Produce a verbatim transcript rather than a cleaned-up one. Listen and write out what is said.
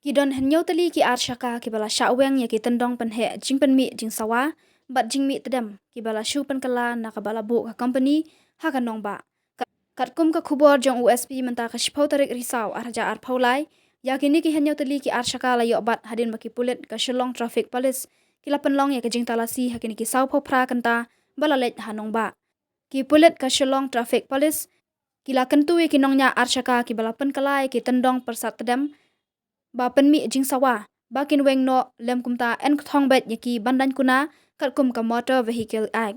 Ki don hynñiew tylli ki ar shaka kiba la shah weng ïa ki tyndong pynheh jingpynmih jingsawa bad jingmih tdem kiba la shu pynkylla na kaba la buh ka kompani ha ka nongbah. Katkum ka khubor jong u S P mynta ka shiphew tarik Risaw ar hajar arphew lai, ïa kine ki hynñiew tylli ki ar shaka la ïoh bat hadien ba ki pulit ka Shillong Traffic Police ki la pynlong ïa ka jingtalasi ha kine ki sawphew phra kynta ba la leit ha nongbah. Ki pulit ka Shillong Traffic Police ki la kyntu ïa ki nongñiah ar shaka kiba la pynkylla ïa ki tyndong pyrsad tdem ba pynmih jingsawa ba kin weng noh lem kumta yn kthong beit ïa ki ban daiñ kuna katkum ka Motor Vehicle Act.